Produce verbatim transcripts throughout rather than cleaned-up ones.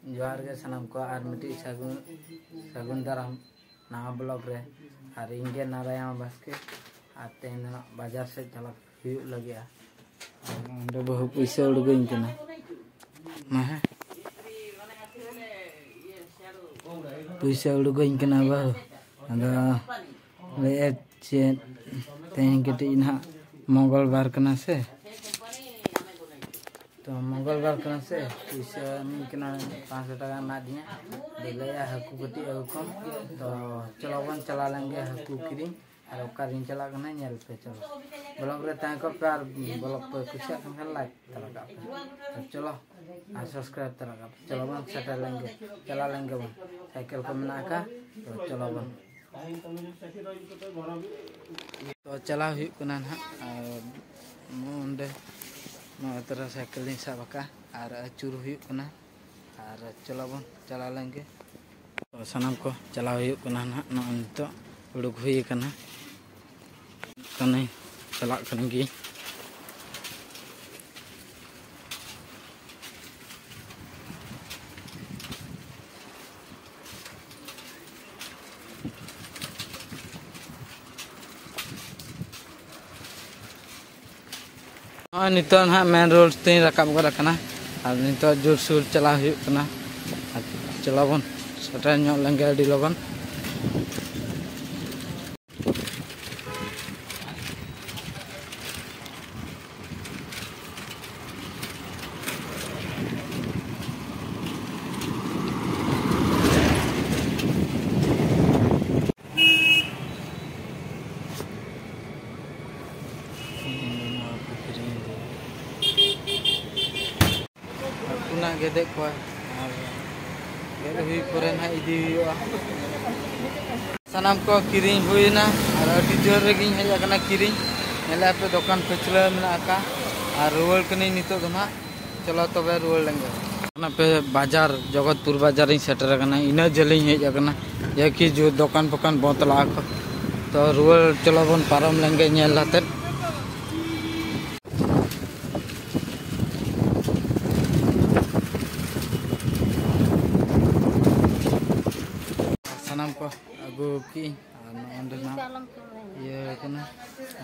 ᱡᱚᱦᱟᱨ ᱜᱮ ᱥᱟᱱᱟᱢ ᱠᱚ, ᱟᱨ ᱢᱤᱫᱴᱤᱡ ᱥᱟᱹᱜᱩᱱ ᱥᱟᱹᱜᱩᱱ ᱫᱟᱨᱟᱢ ᱱᱟᱣᱟ ᱵᱞᱚᱜ ᱨᱮ᱾ ᱟᱨ ᱤᱧ ᱜᱮ ᱱᱟᱨᱟᱭᱚᱱ ᱵᱟᱥᱠᱮ᱾ ᱟᱨ ᱛᱮᱦᱮᱧ ᱫᱚ ᱱᱟᱜ ᱵᱟᱡᱟᱨ ᱥᱮᱫ ᱪᱟᱞᱟᱜ ᱦᱩᱭᱩᱜ ᱞᱟᱹᱜᱤᱫᱼᱟ᱾ ᱟᱨ ᱚᱸᱰᱮ ᱵᱟᱹᱦᱩ ᱯᱩᱭᱥᱟᱹ ᱩᱰᱩᱠᱟᱹᱧ ᱠᱟᱱᱟ᱾ ᱢᱟ ᱦᱮᱸ, ᱯᱩᱭᱥᱟᱹ ᱩᱰᱩᱠᱟᱹᱧ ᱠᱟᱱᱟ ᱵᱟᱹᱦᱩ᱾ ᱟᱫᱚ ᱞᱟᱹᱭᱮᱫ ᱪᱮᱫ, ᱛᱮᱦᱮᱧ ᱠᱟᱹᱴᱤᱡ ᱱᱟᱦᱟᱜ ᱢᱚᱝᱜᱚᱞ ᱵᱟᱨ ᱠᱟᱱᱟ ᱥᱮ, ᱛᱚ ᱢᱚᱝᱜᱚᱞ ᱵᱟᱨ ᱠᱟᱱᱟ ᱥᱮ, ᱯᱩᱭᱥᱟᱹ ᱤᱢᱟᱹᱧ ᱠᱟᱱᱟ ᱯᱟᱸᱪᱥᱚ ᱴᱟᱠᱟ ᱮᱢᱟᱫᱤᱧᱟ᱾ ᱟᱫᱚ ᱞᱟᱹᱭᱟ ᱦᱟᱹᱠᱩ ᱠᱟᱹᱴᱤᱡ ᱟᱹᱜᱩ ᱠᱚᱢ, ᱛᱚ ᱪᱚᱞᱚ ᱵᱚᱱ ᱪᱟᱞᱟᱣ ᱞᱮᱱ ᱜᱮ ᱦᱟᱹᱠᱩ ᱠᱤᱨᱤᱧ᱾ ᱟᱨ ᱚᱠᱟᱨᱤᱧ ᱪᱟᱞᱟᱜ ᱠᱟᱱᱟ ᱧᱮᱞ ᱯᱮ᱾ ᱪᱚᱞᱚ ᱵᱞᱚᱜ ᱨᱮ ᱛᱟᱦᱮᱸ ᱠᱚᱜ ᱯᱮ ᱟᱨ ᱵᱞᱚᱜ ᱯᱮ ᱠᱩᱥᱤᱭᱟᱜ ᱠᱟᱱ ᱠᱷᱟᱱ ᱞᱟᱭᱤᱠ ᱛᱟᱨᱟ ᱠᱟᱜ ᱯᱮ᱾ ᱛᱚ ᱪᱚᱞᱚ ᱟᱨ ᱥᱟᱵᱥᱠᱨᱟᱭᱤᱵ ᱛᱟᱨᱟ ᱠᱟᱜ ᱯᱮ᱾ ᱪᱚᱞᱚ ᱵᱚᱱ ᱥᱮᱴᱮᱨ ᱞᱮᱱ ᱜᱮ, ᱪᱟᱞᱟᱣ ᱞᱮᱱ ᱜᱮᱵᱚᱱ᱾ ᱥᱟᱭᱠᱮᱞ ᱠᱚ ᱢᱮᱱᱟᱜ ᱟᱠᱟᱫ, ᱛᱚ ᱪᱚᱞᱚ ᱵᱚᱱ᱾ ᱛᱚ ᱪᱟᱞᱟᱣ ᱦᱩᱭᱩᱜ ᱠᱟᱱᱟ ᱱᱟᱦᱟᱜ, ᱟᱨ ᱱᱚᱜᱼᱚ ᱱᱚᱸᱰᱮ ᱱᱚᱜᱼᱚᱭ ᱛᱚᱨᱟ ᱥᱟᱭᱠᱮᱞ ᱞᱤᱧ ᱥᱟᱵ ᱟᱠᱟᱫᱼᱟ ᱟᱨ ᱟᱹᱪᱩᱨ ᱦᱩᱭᱩᱜ ᱠᱟᱱᱟ᱾ ᱟᱨ ᱪᱚᱞᱚ ᱵᱚᱱ ᱪᱟᱞᱟᱣ ᱞᱮᱱ ᱜᱮ᱾ ᱛᱚ ᱥᱟᱱᱟᱢ ᱠᱚ ᱪᱟᱞᱟᱣ ᱦᱩᱭᱩᱜ ᱠᱟᱱᱟ ᱱᱟᱦᱟᱜ, ᱱᱚᱜᱼᱚᱭ ᱱᱤᱛᱚᱜ ᱩᱰᱩᱠ ᱦᱩᱭ ᱟᱠᱟᱱᱟ᱾ ᱠᱟᱹᱱᱟᱹᱧ, ᱪᱟᱞᱟᱜ ᱠᱟᱱ ᱜᱤᱭᱟᱹᱧ᱾ ᱱᱚᱜᱼᱚᱭ ᱱᱤᱛᱚᱜ ᱱᱟᱦᱟᱜ ᱢᱮᱱ ᱨᱳᱰ ᱛᱮᱧ ᱨᱟᱠᱟᱵ ᱜᱚᱫ ᱟᱠᱟᱱᱟ᱾ ᱟᱨ ᱱᱤᱛᱚᱜ ᱡᱳᱨᱥᱳᱨ ᱪᱟᱞᱟᱣ ᱦᱩᱭᱩᱜ ᱠᱟᱱᱟ᱾ ᱟᱨ ᱪᱚᱞᱚ ᱵᱚᱱ ᱥᱮᱴᱮᱨ ᱧᱚᱜ ᱞᱮᱱ ᱜᱮ ᱟᱹᱰᱤ ᱞᱚᱜᱚᱱ᱾ ᱦᱟᱹᱠᱩ ᱱᱟᱜ ᱜᱮᱫᱮᱫ ᱠᱚᱣᱟ᱾ ᱟᱨ ᱜᱮᱫ ᱦᱩᱭ ᱯᱚᱨᱮ ᱱᱟᱦᱟᱜ ᱤᱫᱤ ᱦᱩᱭᱩᱜᱼᱟ᱾ ᱥᱟᱱᱟᱢ ᱠᱚ ᱠᱤᱨᱤᱧ ᱦᱩᱭᱱᱟ ᱟᱨ ᱟᱹᱰᱤ ᱡᱳᱨ ᱨᱮᱜᱮᱧ ᱦᱮᱡ ᱟᱠᱟᱱᱟ ᱠᱤᱨᱤᱧ᱾ ᱧᱮᱞᱮᱫ ᱯᱮ ᱫᱚᱠᱟᱱ ᱯᱟᱹᱪᱷᱞᱟᱹ ᱢᱮᱱᱟᱜ ᱟᱠᱟᱫ᱾ ᱟᱨ ᱨᱩᱣᱟᱹᱲ ᱠᱟᱹᱱᱟᱹᱧ ᱱᱤᱛᱚᱜ ᱫᱚ ᱱᱟᱦᱟᱜ᱾ ᱪᱚᱞᱚ ᱛᱚᱵᱮ ᱨᱩᱣᱟᱹᱲ ᱞᱮᱱ ᱜᱮ᱾ ᱚᱱᱟ ᱯᱮ ᱵᱟᱡᱟᱨ, ᱡᱚᱜᱚᱛᱯᱩᱨ ᱵᱟᱡᱟᱨᱤᱧ ᱥᱮᱴᱮᱨ ᱟᱠᱟᱱᱟ᱾ ᱤᱱᱟᱹ ᱡᱷᱟᱹᱞᱤᱧ ᱦᱮᱡ ᱟᱠᱟᱱᱟ, ᱡᱮ ᱠᱤ ᱡᱩ-, ᱫᱚᱠᱟᱱ ᱯᱷᱚᱠᱟᱱ ᱵᱚᱱᱫ ᱞᱟᱜᱼᱟ ᱠᱚ᱾ ᱛᱚ ᱨᱩᱣᱟᱹᱲ ᱪᱚᱞᱚ ᱵᱚᱱ ᱯᱟᱨᱚᱢ ᱞᱮᱱ ᱜᱮ ᱧᱮᱞ ᱟᱛᱮᱫ᱾ ᱥᱟᱱᱟᱢ ᱠᱚ ᱟᱹᱜᱩ ᱠᱤ ᱟᱨ ᱱᱚᱜᱼᱚ ᱱᱚᱸᱰᱮ ᱱᱟᱜ ᱤᱭᱟᱹ ᱠᱟᱱᱟ,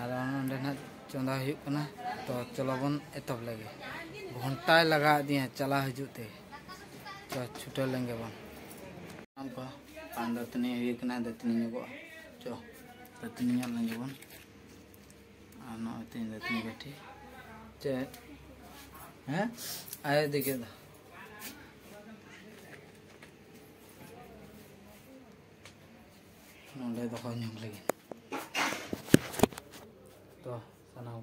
ᱟᱨ ᱱᱚᱸᱰᱮ ᱱᱟᱜ ᱪᱚᱸᱫᱟ ᱦᱩᱭᱩᱜ ᱠᱟᱱᱟ᱾ ᱛᱚ ᱪᱚᱞᱚ ᱵᱚᱱ ᱮᱛᱚᱦᱚᱵ ᱞᱮᱜᱮ᱾ ᱜᱷᱚᱱᱴᱟᱭ ᱞᱟᱜᱟᱣ ᱟᱹᱫᱤᱧᱟ ᱪᱟᱞᱟᱣ ᱦᱤᱡᱩᱜ ᱛᱮ᱾ ᱛᱚ ᱪᱷᱩᱴᱟᱹᱣ ᱞᱮᱱ ᱜᱮᱵᱚᱱ᱾ ᱥᱟᱱᱟᱢ ᱠᱚ ᱯᱟᱱ ᱫᱟᱹᱛᱟᱹᱱᱤ ᱦᱩᱭ ᱠᱟᱱᱟ, ᱫᱟᱹᱛᱟᱹᱱᱤ ᱧᱚᱜᱚᱜᱼᱟ᱾ ᱪᱚ ᱫᱟᱹᱛᱟᱹᱱᱤ ᱧᱚᱜ ᱞᱮᱱ ᱜᱮᱵᱚᱱ᱾ ᱟᱨ ᱱᱚᱜᱼᱚᱭ ᱛᱤᱧ ᱫᱟᱹᱛᱟᱹᱱᱤ ᱠᱟᱹᱴᱷᱤ᱾ ᱪᱮᱫ? ᱦᱮᱸ? ᱟᱭᱳ ᱫᱤᱠᱮ ᱫᱚ᱾ ᱱᱚᱰᱮ ᱫᱚᱦᱚ ᱧᱚᱜ ᱞᱟᱹᱜᱤᱫ᱾ ᱛᱚ, ᱥᱟᱱᱟᱢ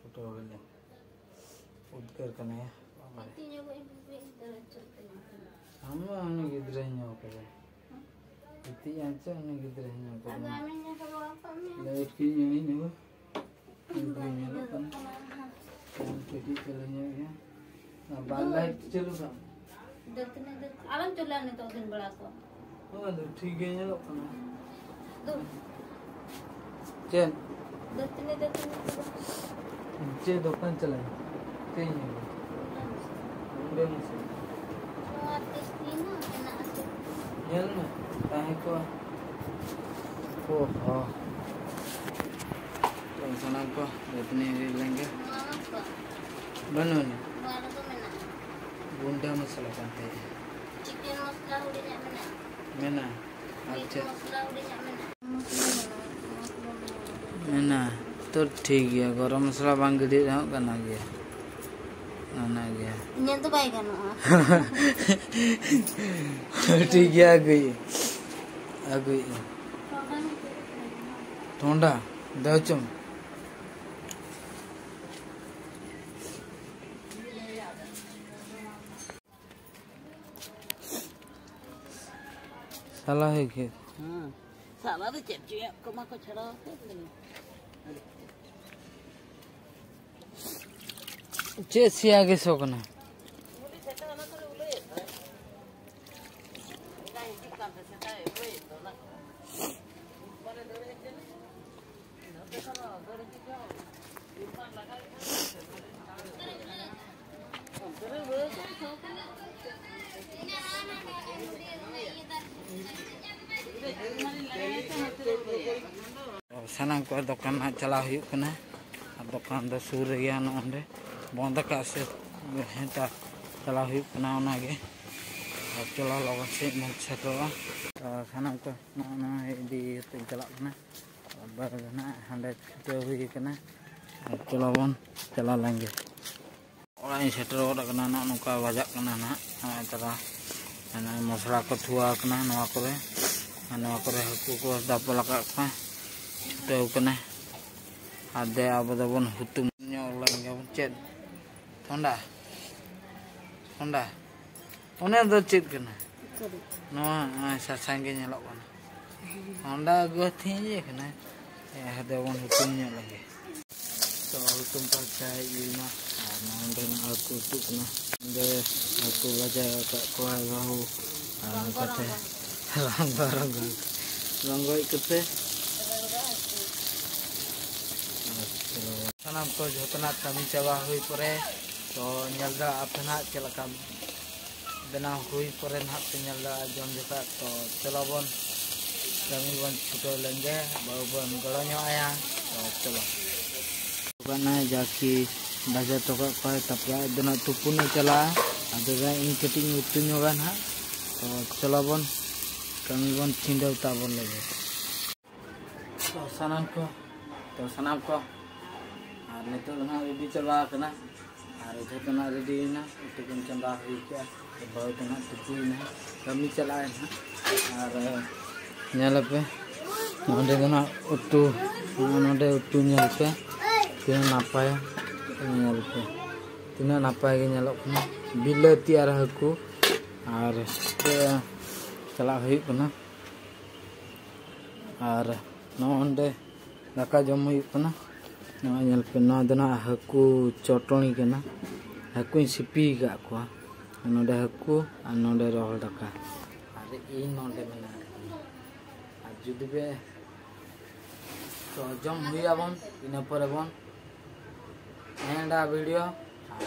ᱯᱷᱳᱴᱳ ᱦᱩᱭ ᱞᱮᱱ᱾ ᱩᱫᱽᱜᱟᱹᱨ ᱠᱟᱱᱟᱭᱟ, ᱵᱟᱵᱟᱨᱮ᱾ ᱟᱢ ᱢᱟ ᱩᱱᱤ ᱜᱤᱫᱽᱨᱟᱹᱧ ᱧᱮᱞ ᱠᱟᱫᱟ᱾ ᱜᱤᱛᱤᱡ ᱟᱢ ᱪᱮ ᱩᱱᱤ ᱜᱤᱫᱽᱨᱟᱹᱧ ᱧᱮᱞ ᱠᱟᱫᱟ? ᱞᱟᱹᱭᱤᱴ ᱠᱤ ᱧᱮᱞ ᱤᱧ ᱦᱚᱸ᱾ ᱵᱟᱝ ᱧᱮᱞᱚᱜ ᱠᱟᱱᱟ᱾ ᱯᱷᱳᱱ ᱠᱟᱹᱴᱤᱡ ᱪᱟᱹᱞᱩ ᱧᱚᱜ ᱜᱮᱭᱟ᱾ ᱵᱟᱨ ᱞᱟᱭᱤᱴ ᱪᱟᱹᱞᱩ ᱠᱟᱜ ᱢᱮ᱾ ᱫᱟᱹᱛᱟᱹᱱᱤ, ᱫᱟᱹᱛᱟᱹᱱᱤ᱾ ᱟᱞᱚᱢ ᱪᱟᱹᱞᱩᱭᱟ ᱱᱤᱛᱚᱜ ᱫᱤᱱ ᱵᱮᱲᱟ ᱠᱚ᱾ ᱦᱳᱭ, ᱫᱩ ᱴᱷᱤᱠ ᱜᱮ ᱧᱮᱞᱚᱜ ᱠᱟᱱᱟ᱾ ᱫᱩ᱾ ᱪᱮᱫ? ᱫᱟᱹᱛᱟᱹᱱᱤ, ᱫᱟᱹᱛᱟᱹᱱᱤ ᱠᱚᱫᱚ᱾ ᱪᱮᱫ ᱫᱚᱠᱟᱱ ᱪᱟᱞᱟᱜ ᱤᱧ? ᱪᱮᱫ ᱤᱧ ᱧᱮᱞᱟ? ᱚᱸᱰᱮ ᱢᱩᱪᱟᱹᱫ᱾ ᱱᱚᱣᱟ ᱛᱮ ᱛᱤᱱᱟᱹᱜ ᱢᱮᱱᱟᱜᱼᱟ? ᱧᱮᱞ ᱢᱮ, ᱛᱟᱦᱮᱸ ᱠᱚᱜᱼᱟ᱾ ᱚ ᱦᱚᱸ᱾ ᱛᱚ, ᱥᱟᱱᱟᱢ ᱠᱚ ᱫᱟᱹᱛᱟᱹᱱᱤ ᱦᱩᱭ ᱞᱮᱱ ᱜᱮ᱾ ᱱᱚᱣᱟ ᱵᱟᱹᱱᱩᱜᱼᱟ᱾ ᱵᱟᱹᱱᱩᱜ ᱟᱹᱱᱤᱡ᱾ ᱱᱚᱣᱟ ᱨᱮᱫᱚ ᱢᱮᱱᱟᱜᱼᱟ᱾ ᱜᱩᱱᱰᱟᱹ ᱢᱚᱥᱞᱟ ᱠᱟᱱ ᱛᱟᱦᱮᱸᱫ᱾ ᱪᱤᱠᱮᱱ ᱢᱚᱥᱞᱟ ᱦᱩᱰᱤᱧᱟᱜ ᱢᱮᱱᱟᱜᱼᱟ᱾ ᱢᱮᱱᱟᱜᱼᱟ᱾ ᱟᱨ ᱢᱤᱴ ᱪᱮᱫ? ᱢᱚᱥᱞᱟ ᱦᱩᱰᱤᱧᱟᱜ ᱢᱮᱱᱟᱜᱼᱟ᱾ ᱢᱮᱱᱟᱜᱼᱟ᱾ ᱛᱚ, ᱴᱷᱤᱠ ᱜᱮᱭᱟ, ᱜᱚᱨᱚᱢ ᱢᱚᱥᱞᱟ ᱵᱟᱝ ᱜᱤᱰᱤ ᱨᱮᱦᱚᱸ ᱜᱟᱱᱚᱜ ᱜᱮᱭᱟ᱾ ᱜᱟᱱᱚᱜ ᱜᱮᱭᱟ᱾ ᱤᱧᱟᱹᱜ ᱫᱚ ᱵᱟᱭ ᱜᱟᱱᱚᱜᱼᱟ᱾ ᱴᱷᱤᱠ ᱜᱮᱭᱟ, ᱟᱹᱜᱩᱭ᱾ ᱟᱹᱜᱩᱭ᱾ ᱴᱷᱚᱸᱰᱟ, ᱫᱟᱹᱣ ᱪᱚᱝ᱾ ᱥᱟᱞᱟ ᱦᱩᱭ ᱠᱮᱫ᱾ ᱦᱮᱸ᱾ ᱥᱟᱞᱟ ᱫᱚ ᱪᱮᱫ ᱪᱚᱭᱟᱜ ᱠᱚᱢᱟ ᱠᱚ ᱪᱷᱟᱲᱟᱣ ᱟᱠᱟᱫ᱾ ᱪᱮᱫ ᱥᱮᱭᱟ ᱜᱮ ᱥᱚ ᱠᱟᱱᱟ? ᱥᱟᱱᱟᱢ ᱠᱚ ᱫᱚᱠᱟᱱ ᱦᱟᱸᱜ ᱪᱟᱞᱟᱣ ᱦᱩᱭᱩᱜ ᱠᱟᱱᱟ᱾ ᱟᱨ ᱫᱚᱠᱟᱱ ᱫᱚ ᱥᱩᱨ ᱨᱮᱜᱮ ᱱᱚᱜᱼᱚ ᱱᱚᱸᱰᱮ ᱵᱚᱱᱫ ᱟᱠᱟᱫ ᱥᱮ ᱦᱮᱸ ᱛᱚ ᱪᱟᱞᱟᱣ ᱦᱩᱭᱩᱜ ᱠᱟᱱᱟ ᱚᱱᱟᱜᱮ᱾ ᱟᱨ ᱪᱚᱞᱚ ᱞᱚᱜᱚᱱ ᱥᱮᱫ ᱵᱚᱱ ᱥᱮᱴᱮᱨᱚᱜᱼᱟ᱾ ᱛᱚ ᱥᱟᱱᱟᱢ ᱠᱚ ᱱᱚᱜᱼᱚ ᱱᱚᱣᱟ ᱤᱫᱤ ᱠᱟᱛᱮᱧ ᱪᱟᱞᱟᱜ ᱠᱟᱱᱟ᱾ ᱟᱵᱟᱨ ᱱᱟᱜ ᱦᱟᱸᱰᱮ ᱪᱷᱩᱴᱟᱹᱣ ᱦᱩᱭ ᱠᱟᱱᱟ᱾ ᱟᱨ ᱪᱚᱞᱚ ᱵᱚᱱ ᱪᱟᱞᱟᱣ ᱞᱮᱱ ᱜᱮ᱾ ᱚᱲᱟᱜ ᱤᱧ ᱥᱮᱴᱮᱨ ᱜᱚᱫ ᱟᱠᱟᱱᱟ᱾ ᱱᱚᱜᱼᱚ ᱱᱚᱝᱠᱟ ᱵᱟᱡᱟᱜ ᱠᱟᱱᱟ ᱱᱟᱦᱟᱜ᱾ ᱱᱚᱜᱼᱚᱭ ᱛᱟᱨᱟ ᱢᱚᱥᱞᱟ ᱠᱚ ᱛᱷᱩᱣᱟ ᱟᱠᱟᱱᱟ ᱱᱚᱣᱟ ᱠᱚᱨᱮ᱾ ᱟᱨ ᱱᱚᱣᱟ ᱠᱚᱨᱮ ᱦᱟᱹᱠᱩ ᱠᱚ ᱫᱟᱯᱟᱞ ᱟᱠᱟᱫ ᱠᱚᱣᱟ, ᱪᱷᱩᱴᱟᱹᱣ ᱠᱟᱱᱟ᱾ ᱟᱨ ᱫᱮ ᱟᱵᱚ ᱫᱚᱵᱚᱱ ᱦᱩᱛᱩᱢ ᱧᱚᱜ ᱞᱮᱱ ᱜᱮᱵᱚᱱ᱾ ᱪᱮᱫ ᱦᱚᱸᱰᱟ? ᱦᱚᱸᱰᱟ? ᱚᱱᱮ ᱫᱚ ᱪᱮᱫ ᱠᱟᱱᱟ? ᱱᱚᱣᱟ ᱱᱚᱜᱼᱚᱭ ᱥᱟᱥᱟᱝ ᱜᱮ ᱧᱮᱞᱚᱜ ᱠᱟᱱᱟ᱾ ᱦᱚᱸᱰᱟ ᱟᱹᱜᱩ ᱟᱹᱛᱤᱧ ᱤᱭᱟᱹ ᱠᱟᱱᱟ᱾ ᱦᱮᱸ, ᱦᱟᱸᱰᱮ ᱵᱚᱱ ᱦᱩᱛᱩᱢ ᱧᱚᱜ ᱞᱮᱱᱜᱮ᱾ ᱛᱚ ᱦᱩᱛᱩᱢ ᱯᱷᱟᱨᱪᱟ ᱦᱮᱡ ᱦᱩᱭ ᱮᱱᱟ᱾ ᱟᱨ ᱱᱚᱰᱮ ᱱᱚᱜᱼᱚᱭ ᱠᱚ ᱩᱛᱩᱜ ᱠᱟᱱᱟ᱾ ᱱᱚᱰᱮ ᱦᱟᱹᱠᱩ ᱵᱷᱟᱡᱟ ᱟᱠᱟᱫ ᱠᱚᱣᱟᱭ ᱵᱟᱹᱦᱩ᱾ ᱟᱨ ᱱᱚᱛᱮ ᱨᱚᱝᱜᱚ, ᱨᱚᱝᱜᱚ, ᱨᱚᱝᱜᱚᱡ ᱠᱚᱛᱮ᱾ ᱥᱟᱱᱟᱢ ᱠᱚ ᱡᱷᱚᱛᱚᱱᱟᱜ ᱠᱟᱹᱢᱤ ᱪᱟᱵᱟ ᱦᱩᱭ ᱯᱚᱨᱮ ᱛᱚ ᱧᱮᱞ ᱫᱟᱲᱮᱭᱟᱜ ᱟᱯᱮ ᱱᱟᱦᱟᱜ ᱪᱮᱫ ᱞᱮᱠᱟ ᱵᱮᱱᱟᱣ ᱦᱩᱭ ᱯᱚᱨᱮ ᱱᱟᱦᱟᱜ ᱯᱮ ᱧᱮᱞ ᱫᱟᱲᱮᱭᱟᱜᱼᱟ ᱡᱚᱢ ᱡᱚᱠᱷᱟᱜ᱾ ᱛᱚ ᱪᱚᱞᱚ ᱵᱚᱱ ᱠᱟᱹᱢᱤ ᱵᱚᱱ ᱪᱷᱩᱴᱟᱹᱣ ᱞᱮᱱ ᱜᱮ, ᱵᱟᱹᱦᱩ ᱵᱚᱱ ᱜᱚᱲᱚ ᱧᱚᱜ ᱟᱭᱟ᱾ ᱛᱚ ᱪᱚᱞᱚ᱾ ᱠᱟᱱᱟᱭ ᱡᱟᱠᱤ ᱵᱷᱟᱡᱟ ᱦᱚᱴᱚ ᱠᱟᱜ ᱠᱚᱣᱟᱭ, ᱛᱟᱨᱯᱚᱨᱮ ᱟᱡ ᱫᱚ ᱱᱟᱦᱟᱜ ᱛᱩᱯᱩᱱ ᱮ ᱪᱟᱞᱟᱜᱼᱟ᱾ ᱟᱫᱚ ᱤᱧ ᱠᱟᱹᱴᱤᱡ ᱤᱧ ᱩᱛᱩ ᱧᱚᱜᱟ ᱱᱟᱦᱟᱜ᱾ ᱛᱚ ᱪᱚᱞᱚ ᱵᱚᱱ ᱠᱟᱹᱢᱤ ᱵᱚᱱ ᱪᱷᱤᱸᱰᱟᱹᱣ ᱛᱟᱵᱚᱱ ᱞᱮᱜᱮ᱾ ᱛᱚ ᱥᱟᱱᱟᱢ ᱠᱚ, ᱛᱚ ᱥᱟᱱᱟᱢ ᱠᱚ, ᱟᱨ ᱱᱤᱛᱚᱜ ᱫᱚ ᱱᱟᱦᱟᱜ ᱨᱮᱰᱤ ᱪᱟᱵᱟ ᱟᱠᱟᱱᱟ᱾ ᱟᱨ ᱡᱚᱛᱚᱱᱟᱜ ᱨᱮᱰᱤᱭᱮᱱᱟ, ᱩᱛᱩ ᱠᱚᱧ ᱪᱚᱸᱫᱟ ᱦᱩᱭ ᱠᱮᱜᱼᱟ᱾ ᱵᱟᱹᱦᱩ ᱫᱚ ᱱᱟᱦᱟᱜ ᱛᱩᱯᱩᱭᱮᱱᱟ, ᱠᱟᱹᱢᱤ ᱪᱟᱞᱟᱜᱼᱟᱭ ᱱᱟᱦᱟᱜ᱾ ᱟᱨ ᱧᱮᱞ ᱟᱯᱮ, ᱱᱚᱸᱰᱮ ᱫᱚ ᱱᱟᱦᱟᱜ ᱩᱛᱩ, ᱱᱚᱜᱼᱚ ᱱᱚᱸᱰᱮ ᱩᱛᱩ ᱧᱮᱞ ᱯᱮ, ᱛᱤᱱᱟᱹᱜ ᱱᱟᱯᱟᱭᱟ᱾ ᱧᱮᱞ ᱯᱮ, ᱛᱤᱱᱟᱹᱜ ᱱᱟᱯᱟᱭ ᱜᱮ ᱧᱮᱞᱚᱜ ᱠᱟᱱᱟ, ᱵᱤᱞᱟᱹᱛᱤ ᱟᱨ ᱦᱟᱹᱠᱩ᱾ ᱟᱨ ᱪᱟᱞᱟᱜ ᱦᱩᱭᱩᱜ ᱠᱟᱱᱟ᱾ ᱟᱨ ᱱᱚᱜᱼᱚ ᱱᱚᱸᱰᱮ ᱫᱟᱠᱟ ᱡᱚᱢ ᱦᱩᱭᱩᱜ ᱠᱟᱱᱟ᱾ ᱱᱚᱜᱼᱚᱭ ᱧᱮᱞ ᱯᱮ, ᱱᱚᱣᱟ ᱫᱚ ᱱᱟᱦᱟᱜ ᱦᱟᱹᱠᱩ ᱪᱚᱴᱚᱱᱤ ᱠᱟᱱᱟ᱾ ᱦᱟᱹᱠᱩᱧ ᱥᱤᱯᱤ ᱟᱠᱟᱫ ᱠᱚᱣᱟ᱾ ᱱᱚᱸᱰᱮ ᱦᱟᱹᱠᱩ ᱟᱨ ᱱᱚᱸᱰᱮ ᱨᱚᱦᱚᱲ ᱫᱟᱠᱟ᱾ ᱟᱨ ᱤᱧ ᱱᱚᱸᱰᱮ ᱢᱮᱱᱟᱜ ᱟᱠᱟᱫᱤᱧᱟ᱾ ᱟᱨ ᱡᱩᱫᱤ ᱯᱮ, ᱛᱚ ᱡᱚᱢ ᱦᱩᱭᱩᱜᱼᱟᱵᱚᱱ, ᱤᱱᱟᱹ ᱯᱚᱨᱮ ᱵᱚᱱ ᱮᱱᱰᱟ ᱵᱷᱤᱰᱤᱭᱳ᱾ ᱟᱨ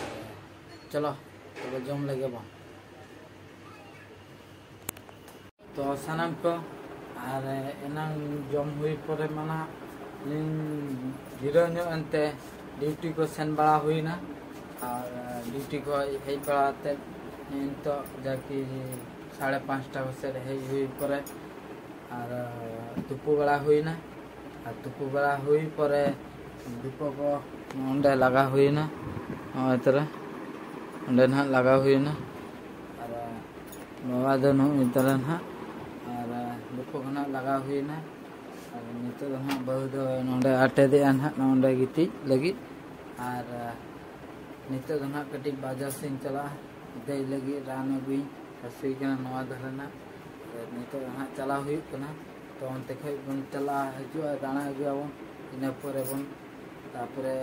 ᱪᱚᱞᱚ, ᱛᱚᱵᱮ ᱡᱚᱢ ᱞᱮᱜᱮ ᱵᱚᱱ᱾ ᱛᱚ ᱥᱟᱱᱟᱢ ᱠᱚ, ᱟᱨ ᱮᱱᱟᱝ ᱡᱚᱢ ᱦᱩᱭ ᱯᱚᱨᱮ ᱢᱟ ᱱᱟᱦᱟᱜ ᱟᱹᱞᱤᱧ ᱡᱤᱨᱟᱹᱣ ᱧᱚᱜ ᱮᱱᱛᱮ ᱰᱤᱭᱩᱴᱤ ᱠᱚ ᱥᱮᱱ ᱵᱟᱲᱟ ᱦᱩᱭᱱᱟ᱾ ᱟᱨ ᱰᱤᱭᱩᱴᱤ ᱠᱷᱚᱱ ᱦᱮᱡ ᱵᱟᱲᱟ ᱠᱟᱛᱮᱫ ᱱᱤᱛᱚᱜ ᱡᱟᱠᱤ ᱥᱟᱲᱮ ᱯᱟᱸᱪᱴᱟ ᱠᱚᱥᱮᱫ ᱦᱮᱡ ᱦᱩᱭ ᱯᱚᱨᱮ ᱟᱨ ᱛᱩᱯᱩ ᱵᱟᱲᱟ ᱦᱩᱭᱱᱟ᱾ ᱟᱨ ᱛᱩᱯᱩ ᱵᱟᱲᱟ ᱦᱩᱭ ᱯᱚᱨᱮ ᱫᱷᱩᱯᱟᱹ ᱠᱚ ᱱᱚᱸᱰᱮ ᱞᱟᱜᱟ ᱦᱩᱭᱱᱟ, ᱱᱚᱜᱼᱚᱭ ᱛᱚᱨᱟ ᱚᱸᱰᱮ ᱱᱟᱦᱟᱜ ᱞᱟᱜᱟᱣ ᱦᱩᱭᱱᱟ᱾ ᱟᱨ ᱵᱟᱵᱟ ᱫᱚ ᱱᱚᱜᱼᱚᱭ ᱛᱚᱨᱟ ᱱᱟᱦᱟᱜ ᱟᱨ ᱫᱷᱩᱯᱟᱹ ᱠᱚ ᱱᱟᱦᱟᱜ ᱞᱟᱜᱟᱣ ᱦᱩᱭᱱᱟ᱾ ᱟᱨ ᱱᱤᱛᱚᱜ ᱫᱚ ᱱᱟᱦᱟᱜ ᱵᱟᱹᱦᱩ ᱫᱚ ᱱᱚᱸᱰᱮ ᱟᱴᱮᱫᱮᱜᱼᱟ ᱱᱟᱦᱟᱜ ᱱᱚᱸᱰᱮ ᱜᱤᱛᱤᱡ ᱞᱟᱹᱜᱤᱫ᱾ ᱟᱨ ᱱᱤᱛᱚᱜ ᱫᱚ ᱱᱟᱦᱟᱜ ᱠᱟᱹᱴᱤᱡ ᱵᱟᱡᱟᱨ ᱥᱮᱫ ᱤᱧ ᱪᱟᱞᱟᱜᱼᱟ, ᱫᱮᱡ ᱞᱟᱹᱜᱤᱫ ᱨᱟᱱ ᱟᱹᱜᱩᱧ ᱦᱟᱹᱥᱩᱭ ᱠᱟᱱᱟ ᱱᱚᱣᱟ ᱫᱷᱟᱨᱮ ᱱᱟᱜ᱾ ᱟᱨ ᱱᱤᱛᱚᱜ ᱫᱚ ᱱᱟᱦᱟᱜ ᱪᱟᱞᱟᱣ ᱦᱩᱭᱩᱜ ᱠᱟᱱᱟ, ᱛᱚ ᱚᱱᱛᱮ ᱠᱷᱚᱡ ᱵᱚᱱ ᱪᱟᱞᱟᱜᱼᱟ, ᱦᱤᱡᱩᱜᱼᱟ, ᱫᱟᱬᱟ ᱟᱹᱜᱩᱭᱟᱵᱚᱱ, ᱤᱱᱟᱹ ᱯᱚᱨᱮ ᱵᱚᱱ ᱛᱟᱯᱚᱨᱮ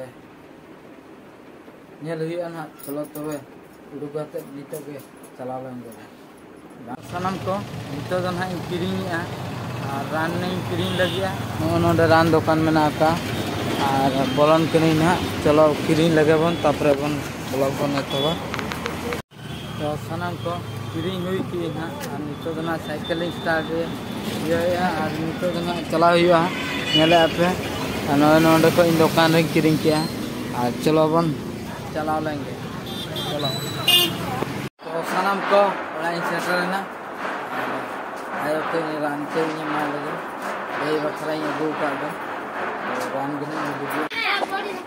ᱧᱮᱞ ᱦᱩᱭᱩᱜᱼᱟ ᱱᱟᱦᱟᱜ᱾ ᱪᱚᱞᱚ ᱛᱚᱵᱮ ᱩᱰᱩᱠ ᱠᱟᱛᱮ ᱱᱤᱛᱚᱜ ᱜᱮ ᱪᱟᱞᱟᱣ ᱞᱮᱱ ᱜᱮ᱾ ᱥᱟᱱᱟᱢ ᱠᱚ ᱱᱤᱛᱚᱜ ᱫᱚ ᱱᱟᱦᱟᱜ ᱤᱧ ᱠᱤᱨᱤᱧᱮᱜᱼᱟ ᱟᱨ ᱨᱟᱱ ᱤᱧ ᱠᱤᱨᱤᱧ ᱞᱟᱹᱜᱤᱫᱼᱟ᱾ ᱱᱚᱜᱼᱚ ᱱᱚᱰᱮ ᱨᱟᱱ ᱫᱚᱠᱟᱱ ᱢᱮᱱᱟᱜ ᱟᱠᱟᱫᱼᱟ ᱟᱨ ᱵᱚᱞᱚᱱ ᱠᱟᱹᱱᱟᱹᱧ ᱱᱟᱦᱟᱜ᱾ ᱪᱚᱞᱚ ᱠᱤᱨᱤᱧ ᱞᱮᱜᱮ ᱵᱚᱱ, ᱛᱟᱯᱚᱨᱮ ᱵᱚᱱ ᱵᱞᱚᱜ ᱵᱚᱱ ᱮᱛᱚᱦᱚᱵᱟ᱾ ᱛᱚ ᱥᱟᱱᱟᱢ ᱠᱚ ᱠᱤᱨᱤᱧ ᱦᱩᱭ ᱠᱮᱜᱼᱟᱹᱧ ᱱᱟᱦᱟᱜ ᱟᱨ ᱱᱤᱛᱚᱜ ᱫᱚ ᱱᱟᱦᱟᱜ ᱥᱟᱭᱠᱮᱞ ᱤᱧ ᱥᱴᱟᱨᱴ ᱤᱭᱟᱹᱭᱮᱜᱼᱟ ᱟᱨ ᱱᱤᱛᱚᱜ ᱫᱚ ᱱᱟᱦᱟᱜ ᱪᱟᱞᱟᱣ ᱦᱩᱭᱩᱜᱼᱟ᱾ ᱧᱮᱞᱮᱜᱼᱟ ᱯᱮ, ᱟᱨ ᱱᱚᱜᱼᱚᱭ ᱱᱚᱰᱮ ᱠᱷᱚᱡ ᱤᱧ ᱫᱚᱠᱟᱱ ᱨᱤᱧ ᱠᱤᱨᱤᱧ ᱠᱮᱜᱼᱟ ᱟᱨ ᱪᱚᱞᱚ ᱵᱚᱱ ᱪᱟᱞᱟᱣ ᱞᱮᱱ ᱜᱮ᱾ ᱪᱚᱞᱚ᱾ ᱛᱚ ᱥᱟᱱᱟᱢ ᱠᱚ ᱚᱲᱟᱜ ᱤᱧ ᱥᱮᱴᱮᱨᱮᱱᱟ᱾ ᱟᱨ ᱟᱭᱳ ᱴᱷᱮᱱ ᱨᱟᱱ ᱠᱚᱧ ᱮᱢᱟᱭ ᱞᱟᱹᱜᱤᱫ, ᱫᱟᱹᱭ ᱵᱟᱠᱷᱨᱟᱧ ᱟᱹᱜᱩ ᱟᱠᱟᱫ ᱫᱚ᱾ ᱛᱚ ᱨᱟᱱ ᱜᱮ ᱱᱟᱜ ᱤᱧ ᱟᱹᱜᱩ ᱠᱮᱫᱟ᱾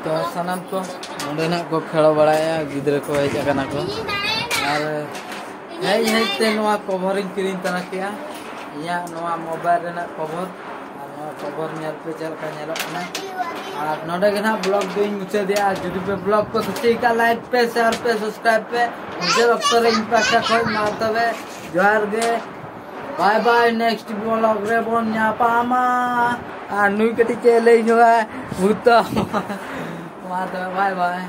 ᱛᱚ ᱥᱟᱱᱟᱢ ᱠᱚ ᱱᱚᱸᱰᱮ ᱱᱟᱜ ᱠᱚ ᱠᱷᱮᱞ ᱵᱟᱲᱟᱭᱟ, ᱜᱤᱫᱽᱨᱟᱹ ᱠᱚ ᱦᱮᱡ ᱟᱠᱟᱱᱟ ᱠᱚ᱾ ᱟᱨ ᱦᱮᱡ ᱦᱮᱡ ᱛᱮ ᱱᱚᱣᱟ ᱠᱚᱵᱷᱚᱨᱤᱧ ᱠᱤᱨᱤᱧ ᱛᱟᱨᱟ ᱠᱮᱜᱼᱟ, ᱤᱧᱟᱹᱜ ᱱᱚᱣᱟ ᱢᱳᱵᱟᱭᱤᱞ ᱨᱮᱱᱟᱜ ᱠᱚᱵᱷᱚᱨ᱾ ᱟᱨ ᱱᱚᱣᱟ ᱠᱚᱵᱷᱚᱨ ᱧᱮᱞ ᱯᱮ ᱪᱮᱫ ᱞᱮᱠᱟ ᱧᱮᱞᱚᱜ ᱠᱟᱱᱟ᱾ ᱟᱨ ᱱᱚᱰᱮ ᱜᱮ ᱱᱟᱦᱟᱜ ᱵᱞᱚᱜ ᱫᱚᱧ ᱢᱩᱪᱟᱹᱫᱮᱜᱼᱟ᱾ ᱟᱨ ᱡᱩᱫᱤ ᱯᱮ ᱵᱞᱚᱜ ᱠᱚ ᱠᱩᱥᱤᱭᱟᱠᱟᱫ, ᱞᱟᱭᱤᱠ ᱯᱮ, ᱥᱮᱭᱟᱨ ᱯᱮ, ᱥᱟᱵᱥᱠᱨᱟᱭᱤᱵ ᱯᱮ᱾ ᱢᱩᱪᱟᱹᱫ ᱚᱠᱛᱚ ᱨᱮ ᱤᱧ ᱯᱟᱦᱴᱟ ᱠᱷᱚᱱ ᱢᱟ ᱛᱚᱵᱮ ᱡᱚᱦᱟᱨ ᱜᱮ᱾ ᱵᱟᱭ ᱵᱟᱭ, ᱱᱮᱠᱥᱴ ᱵᱞᱚᱜ ᱨᱮᱵᱚᱱ ᱧᱟᱯᱟᱢᱟ᱾ ᱟᱨ ᱱᱩᱭ ᱠᱟᱹᱴᱤᱡ ᱪᱮᱫ ᱮ ᱞᱟᱹᱭ ᱧᱚᱜᱟ ᱵᱷᱩᱛᱚ᱾ ᱢᱟ ᱛᱚᱵᱮ ᱵᱟᱭ ᱵᱟᱭ᱾